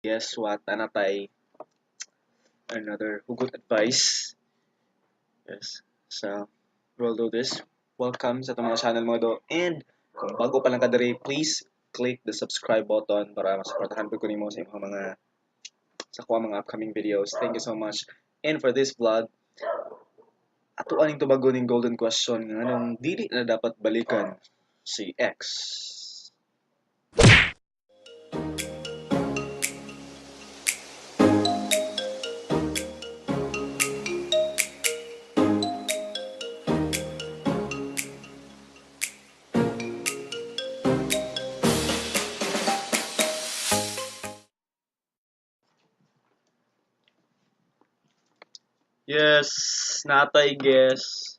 Guess what? Anatay another hugot advice. Yes. So, we'll do this. Welcome sa itong mga channel, mga do. And kung bago pa lang ka diri, please click the subscribe button para masuportahan po ko nimo sa imong mga sa kuha mga upcoming videos. Thank you so much. And for this vlog, ato aning tubagon ning golden question nga nganong dili na dapat balikan si ex. Yes, natay guest.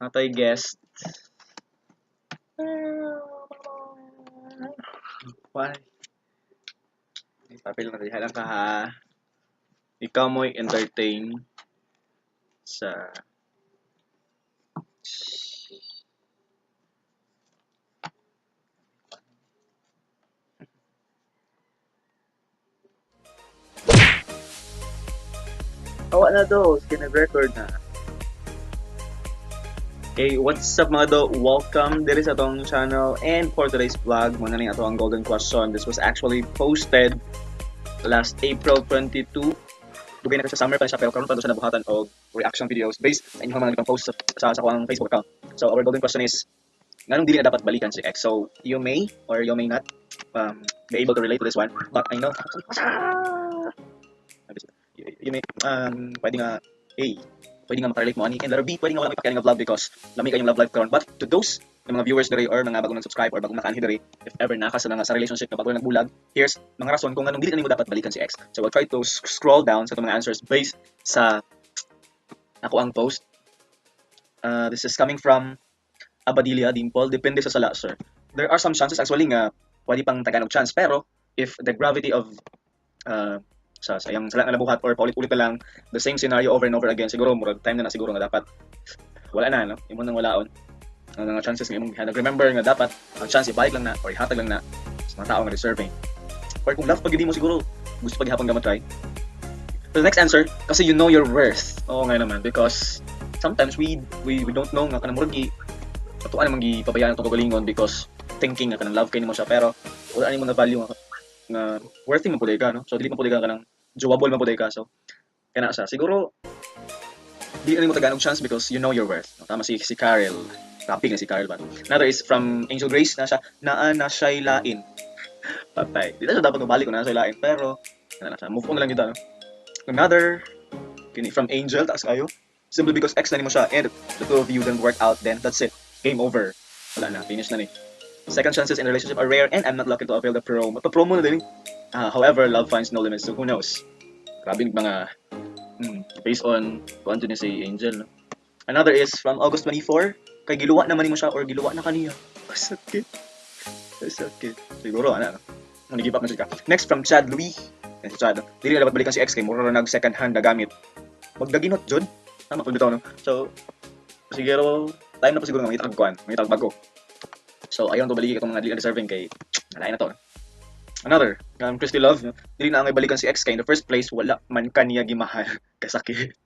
Natay guest. Why? Papel na diha lang ka ha. Ikaw mo'y entertain sa Awa na do, record na. Okay, what's up, mga do? Welcome diri sa atong channel, and for today's vlog, muna ning ato ang golden question. This was actually posted last April 22. Dugay na kasi, summer pa siya, pero karon pa siya nabuhatan og reaction videos based sa inyong mga post sa akong Facebook account. So our golden question is, nganong dili na dapat balikan si ex? So you may or you may not be able to relate to this one, but I know you may pwede nga A, pwede nga makarelate mo ani, and letter B, pwede nga wala may pakialam nga vlog because lami kayong love life karon. But to those ng mga viewers diri or mga bagong nag-subscribe or bagong nakaanhi diri, if ever naka sa mga sa relationship na bago nagbulag, here's mga rason kung nganong dili na nimo dapat balikan si ex. So we'll try to scroll down sa itong mga answers based sa ako ang post. This is coming from Abadilia Dimple. Depende sa sala, sir. There are some chances actually nga pwede pang tagaan og chance, pero if the gravity of sa iyang sala nga nabuhat or paulit-ulit na lang the same scenario over and over again, siguro murag time na na siguro nga dapat wala na, no, imo nang walaon ang mga chances nga imong gihatag. Remember nga dapat ang chance ibalik lang na or ihatag lang na sa mga tao nga deserving, or kung love pag mo siguro gusto paghapon nga ma-try. The next answer, kasi you know your worth. Oo nga naman, because sometimes we don't know nga kanang murag atuan namang gipabayaan atong kagalingon because thinking nga kanang love kay nimo siya, pero wala nimo na value nga worthy man pud ka, no? So dili man pud ka kanang doable man pud ka. So kana siya siguro, di na nimo tagaan og chance because you know your worth, no? Tama si Karel. Topic na si Karel ba. Another is from Angel Grace na siya, naa na siya'y lain. Patay. Di na siya dapat mabalik kung naa siya'y lain, pero kana na siya, move on na lang yun, no? Another kini from Angel, taas kayo. Simply because ex na nimo siya and the two of you didn't work out, then that's it. Game over. Wala na, finish na ni. Second chances in a relationship are rare and I'm not lucky to avail the promo. Magpa-promo na din. However, love finds no limits, so who knows? Grabe mga based on kung ano ni si Angel, no? Another is from August 24. Kay giluwa naman nimo siya or giluwa na kaniya. Masakit. Masakit. Siguro, ano, no? Nag-give up na siya. Next, from Chad Louis. Yan si Chad. Dili na dapat balikan si ex kay mura nag second hand na gamit. Magdaginot, jud. Tama po bitaw, no? So, siguro, time na po siguro nga mangita kag kuan, mangita kag bago. So, ayaw to baliki itong mga dili na deserving kay nalain na to, no? Another, Christy Love, no? Dili na ang balikan si ex kay in the first place, wala man kaniya gimahal. Kasakit.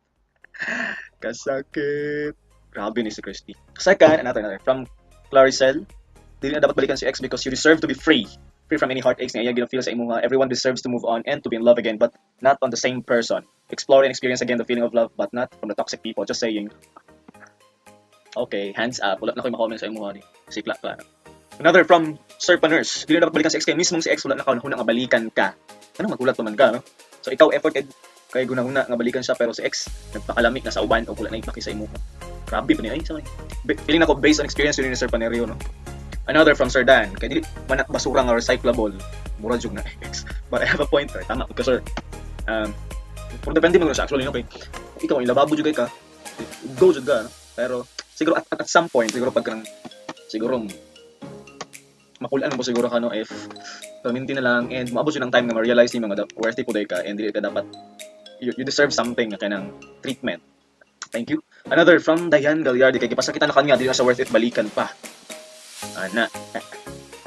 Kasakit. Grabe ni si Christy. Second, another, from Claricel, dili na dapat balikan si ex because you deserve to be free. Free from any heartaches nga iya gina-feel sa imuha. Everyone deserves to move on and to be in love again, but not on the same person. Explore and experience again the feeling of love, but not from the toxic people. Just saying. Okay, hands up. Wala na ko'y makomment sa imuha ni. Sikla ka. Another from Sir Paners. Dili na dapat balikan si ex kay mismong si ex wala na ka nga balikan ka. Ano magulat pa man ka, no? So ikaw efforted kay gunahuna nga balikan siya, pero si ex nagpakalamik na sa uban o wala na ipaki sa imuha. Grabe pa ni ay sa feeling nako based on experience yun ni Sir Panerio, no? Another from Sir Dan. Kay dili man basura nga recyclable. Mura jud na ex. But I have a point, right? Tama ka, sir. Pero depende man siya actually, no? Kay ikaw ilababo jud kay ka. Go jud ka, no? Pero siguro at some point siguro pag kanang siguro makulaan mo siguro ka, no, if paminti na lang and maabot yun ang time na ma-realize ni mga worthy po ka and dili ka dapat you deserve something na kanang treatment. Thank you. Another from Diane Gagliardi, kay gipasakitan na kanya, dili na siya worth it balikan pa. Ana.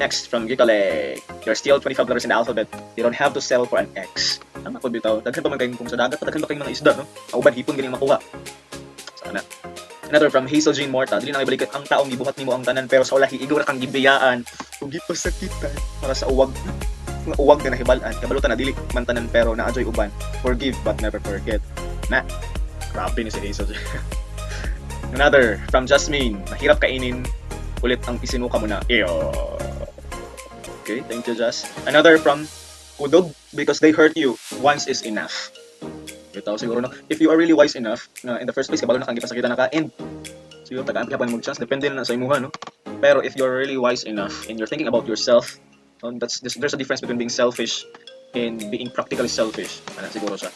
Next, from Gikale. You're still 25 letters in the alphabet. You don't have to settle for an X. Tama po bitaw. Daghan pa man kayong kung sa dagat, daghan pa kayong mga isda, no? Ang uban hipon ganing makuha. Sana. Another from Hazel Jean Morta. Dili na ibalik ang taong gibuhat nimo ang tanan pero sa ulahi igaw ra kang gibiyaan. Ug gipasakitan para sa uwag nga uwag na nahibal-an. Kabalutan na dili man tanan pero naa joy uban. Forgive but never forget. Na. Grabe ni si Hazel Jean. Another from Jasmine. Mahirap kainin ulit ang isinuka mo na. Ew. Okay, thank you, Jas. Another from Kudog, because they hurt you. Once is enough. Ito siguro, no? If you are really wise enough, na in the first place, kabalo na kang gipasakitan na ka, and siguro tagaan pa mo chance, depende na sa imuha, no? Pero if you're really wise enough and you're thinking about yourself, no, there's a difference between being selfish and being practically selfish. Ano, siguro siya.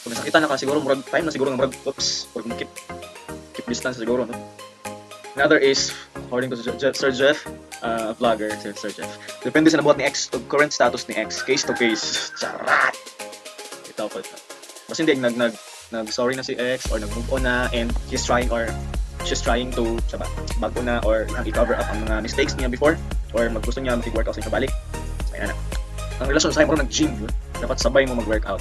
Kung nasakitan na ka, siguro murag time na siguro murag, oops, murag keep distance siguro, no? Another is, according to Sir Jeff, vlogger, Sir Jeff. Depende sa nabuhat ni ex, o current status ni ex, case to case. Charat! Ito po ito. Basta hindi, nag-sorry na si ex, or nag-move on na, and he's trying or she's trying to, saba, bago na, or i-cover up ang mga mistakes niya before, or maggusto niya makig-workout sa kabalik. So, ayan na. Ang relasyon sa mo nag-gym, yun. Dapat sabay mo mag-workout.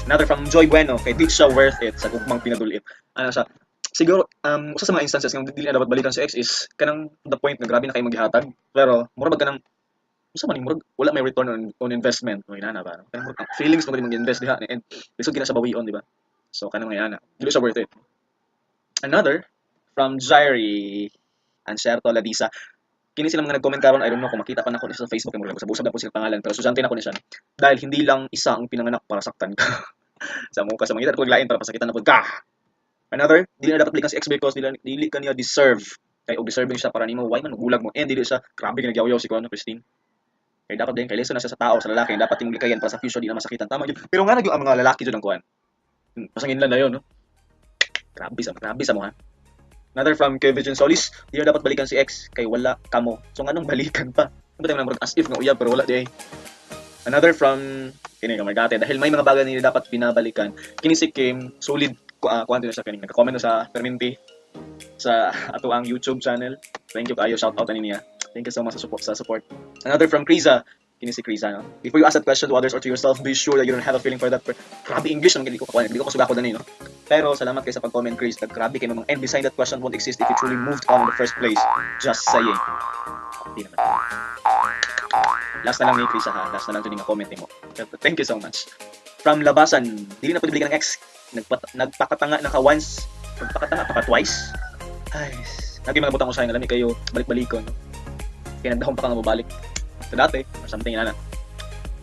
Another from Joy Bueno, kay di siya worth it sa gugmang pinadulit. Ano siya? Siguro, usa sa mga instances nga dili na dapat balikan si ex is kanang the point na grabe na kayo maghihatag. Pero, mura ba kanang, usa man murag, wala may return on investment. No, inana ba? No? Kanang murag, feelings mo mag-invest diha, and lisod gina sa bawion, di ba? So, kanang mga inana. Dili siya worth it. Another, from Jairi Ancerto Ladisa. Kini sila mga nag-comment karon, I don't know kung makita pa nako ni sa Facebook, murag usab-usab na po sila pangalan, pero estudyante na ko ni siya. Dahil hindi lang isa ang pinanganak para saktan ka. Sa mo ka sa mga ito lain para pasakitan na pud ka. Another, dili na dapat balikan si ex because dili ka niya deserve. Kay og deserving siya para nimo, why man gulag mo? And dili siya grabe ka nagyaw-yaw si kuno Christine. Kay dapat din kay lesson na siya sa tao, sa lalaki, dapat imong likayan para sa future di na masakitan. Tama gyud. Pero nga na gyud ang mga lalaki jud ang kuan. Pasangin lang na yun, no? Grabe sa mo ha. Another from Kevin Solis, di na dapat balikan si ex kay wala kamo. So nganong balikan pa? Ano ba tayo murag as if nga uyab pero wala di ay. Another from kini ka Margate, dahil may mga bagay na dapat binabalikan. Kini si Kim, solid kuan din siya kaning nagka-comment na sa Perminti sa ato ang YouTube channel. Thank you kaayo, shout out ani niya. Thank you so much sa support. Another from Kriza. Kini si Kriza, no? Before you ask that question to others or to yourself, be sure that you don't have a feeling for that. Grabe English naman dili ko kuan, dili ko kasugako dani, no? Pero salamat kay sa pag-comment, Chris. Grabe kay mamang and beside that question won't exist if you truly moved on in the first place. Just saying. Di naman. Last na lang ni Krisa ha. Last na lang nga comment nimo. Thank you so much. From Labasan, dili na pwede balikan ng ex. Nagpakatanga na ka once, nagpakatanga pa ka twice. Ay, lagi mga butang ko sa lami kayo balik-balikon. No? Kaya nagdahom pa ka nga mabalik sa dati or something na.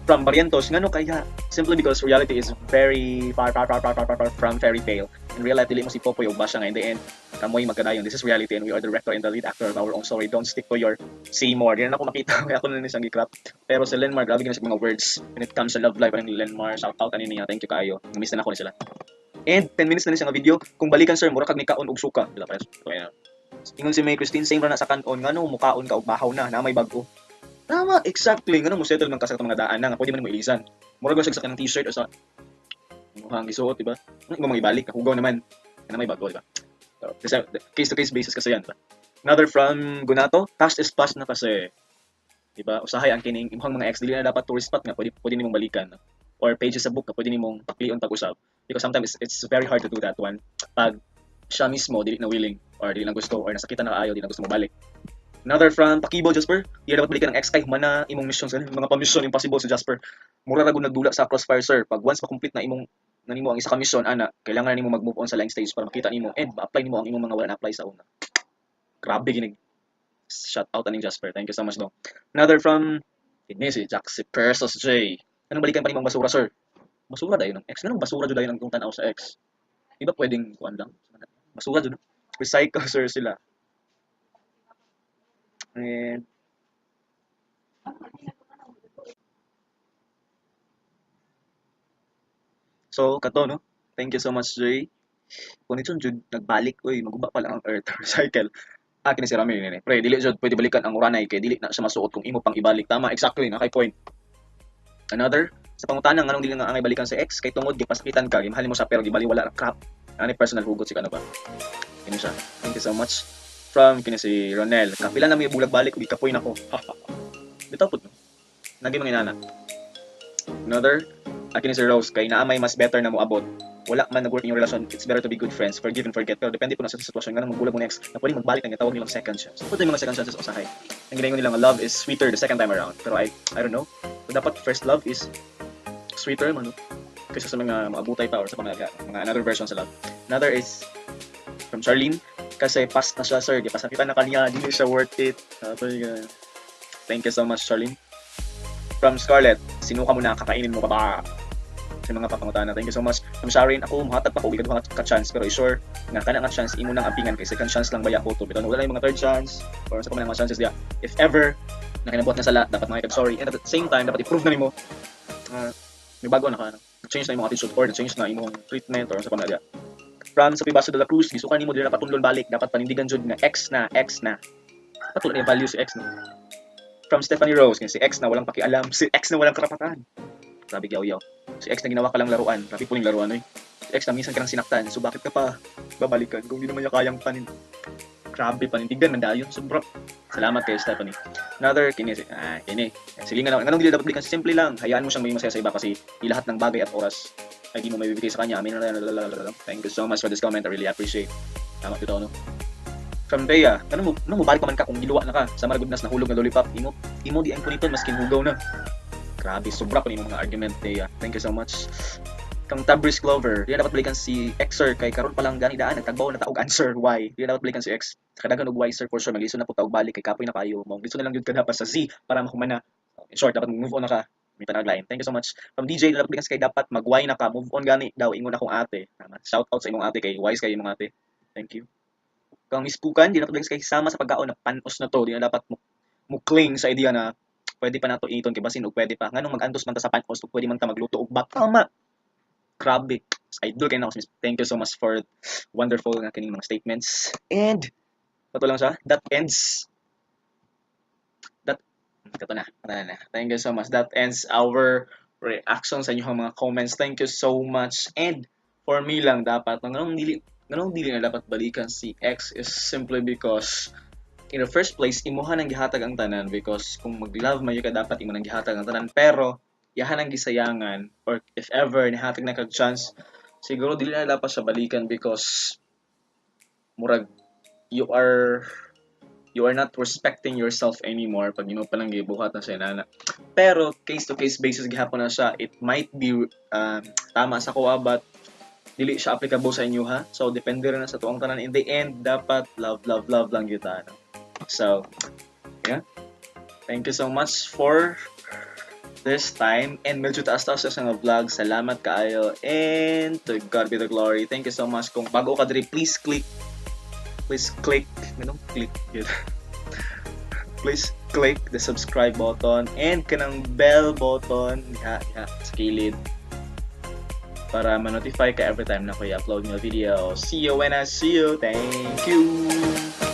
From Barrientos, ngano kaya? Simply because reality is very far, far, far, far, far, far, far from fairy tale. In real life, dili mo si Popoy o Basha nga in the end, kamoy magkadayon. This is reality and we are the director and the lead actor of our own story. Don't stick to your see more. Di na ako makita, kaya ako na siyang gikrap. Pero si Lenmar, grabe gina siya mga words. When it comes to love life, anong Lenmar, shout out ani niya. Thank you kaayo. Namiss na ako ni sila. And 10 minutes na ni siya nga video. Kung balikan sir, mura kag nikaon og suka. Dila pa. Kaya ingon si May Christine, same ra na sa kanon ngano mukaon ka og bahaw na, na may bag-o. Tama, exactly. Ngano mo settle man ka sa mga daan na nga pwede man mo ilisan. Murag siya sa kanang t-shirt o sa mukhang gisuot, di ba? Ano imong ibalik, nahugaw naman. Na may bago, di ba? So, case to case basis kasi yan, di ba? Another from Gunato, past is past na kasi. Di ba? Usahay ang kining imong mga ex dili na dapat tourist spot nga pwede nimong balikan, no? Or pages sa book nga pwede nimong paklion pag-usab. Because sometimes it's very hard to do that one pag siya mismo dili na willing or dili na gusto or nasakitan na kaayo dili na gusto mobalik. Another from Pakibo Jasper, di dapat balikan ang ex kay humana imong mission sa mga pa-mission impossible si Jasper. Mura ra gud nagdula sa Crossfire sir. Pag once ma-complete na imong nanimo ang isa ka mission ana, kailangan na nimo mag-move on sa laing stage para makita nimo and ma-apply nimo ang imong mga wala na-apply sa una. Grabe ginig. Shout out aning Jasper. Thank you so much dong. Another from kini si Jack si Persos J. Anong balikan pa nimong basura sir? Basura dayon ang ex. Nganong basura jud dayon ang itong tan-aw sa ex? Di ba pwedeng kuan lang? Basura jud. Recycle sir sila. And so kato no. Thank you so much Jay. Kung ito jud nagbalik oy maguba pa lang ang earth recycle. Ah kini si Rami nini. Pre dili jud pwede balikan ang uranay kay dili na siya masuot kung imo pang ibalik. Tama, exactly na kay point. Another sa pangutana nganong dili nga angay balikan sa ex kay tungod gipasakitan ka, gimahal mo sa pero gibaliwala ra crap. Ani personal hugot si kano ba? Kini siya. Thank you so much. From kini si Ronel. Kapila na may bulag balik ug gikapoy nako. Bitaw pud, no? Naging mga inana. Another, akin ni Sir Rose, kay naa may mas better na moabot. Wala man nag-work yung relasyon, it's better to be good friends, forgive and forget. Pero depende po na sa sitwasyon, nga nang magbulag mo next, na pwedeng magbalik ang tawag nilang second chance. Pwede yung mga second chances usahay. Ang ginayon nilang love is sweeter the second time around. Pero I don't know. So, dapat first love is sweeter man, no? Kaysa sa mga maabutay pa or sa mga another version sa love. Another is from Charlene. Kasi past na siya, sir. Gipasakitan na kaniya. Dili siya worth it. Thank you so much, Charlene. From Scarlett, sinuka mo na, kakainin mo pa ba? Sa mga papangutana. Thank you so much. From Sharon, ako, muhatag pa ko, ikaduha ka chance, pero sure, nga kana nga chance, imo nang ampingan, kay second chance lang baya ko to. Bitaw, wala yung mga third chance, or sa pa man mga chances diya. If ever, na kinabuhat na sala, dapat mga sorry. And at the same time, dapat i-prove na nimo, may bago na ka, no? Change na imong attitude or change na imong treatment or sa pa man diya. From sa Pibaso de la Cruz, gisukan nimo dili na patunlon balik, dapat panindigan jud nga ex na, ex na. Dapat wala na value si ex, no? From Stephanie Rose, si ex na walang pakialam, si ex na walang karapatan. Grabe yaw-yaw. Si ex na ginawa ka lang laruan, grabe po yung laruan oy. Si ex na minsan ka lang sinaktan, so bakit ka pa babalikan kung di naman niya kayang panin. Grabe panindigan man dayon, sobra. Salamat kay Stephanie. Another kini kini. Sige nga lang, nganong dili dapat balikan, simple lang. Hayaan mo siyang maging masaya sa iba kasi di lahat ng bagay at oras ay di mo maibibigay sa kanya. Amin na. Thank you so much for this comment. I really appreciate. Tama bitaw, no? From Thea, ano mo balik pa man ka kung giluwa na ka sa maragudnas na hulog na lollipop, imo di ang puniton maskin hugaw na. Grabe, sobra pa nimo mga argument, Thea. Thank you so much. Kang Tabris Clover, di na dapat balikan si ex, sir, kay karon pa lang gani daan nagtagbaw na taog answer why. Di na dapat balikan si ex. Sa kadaghan og why, sir, for sure maglisod na po taog balik kay kapoy na kayo. Mao lisod na lang gyud ka dapat sa Z para mahuman na. In short, dapat move on na ka. May panaglain. Thank you so much. From DJ, dapat balikan si kay dapat mag-why na ka, move on gani daw ingon akong ate. Tama. Shout out sa imong ate kay wise kay imong ate. Thank you. Kang Miss Pukan, di na dapat kay sama sa pagkaon na panos na to, di na dapat mo cling sa idea na pwede pa nato initon kay basin og pwede pa. Nganong mag-antos man ta sa panos ug pwede man ta magluto og bat. Tama. Grabe. Idol kay nako. Thank you so much for wonderful nga kining mga statements. And kato lang siya. That ends that kato na. Kato na. Thank you so much. That ends our reaction sa inyong mga comments. Thank you so much. And for me lang dapat nganong dili na dapat balikan si ex is simply because in the first place imuha nang gihatag ang tanan, because kung mag-love man ka dapat imo nang gihatag ang tanan, pero yahan ang gisayangan or if ever nihatag na kag chance, siguro dili na dapat siya balikan because murag you are not respecting yourself anymore pag imo pa lang gibuhat na sa inana. Pero case to case basis gihapon na siya. It might be tama sa kuha but dili siya applicable sa inyo, ha. So depende rin na sa tuang tanan. In the end, dapat love, love, love lang gyud ta, no? So yeah, thank you so much for this time and medyo taas-taas sa nga vlog. Salamat kaayo and to God be the glory. Thank you so much. Kung bago ka diri, please click anong click yun? Please click the subscribe button and kanang bell button diha diha sa kilid para ma-notify ka every time na ko i-upload ng video. See you when I see you. Thank you.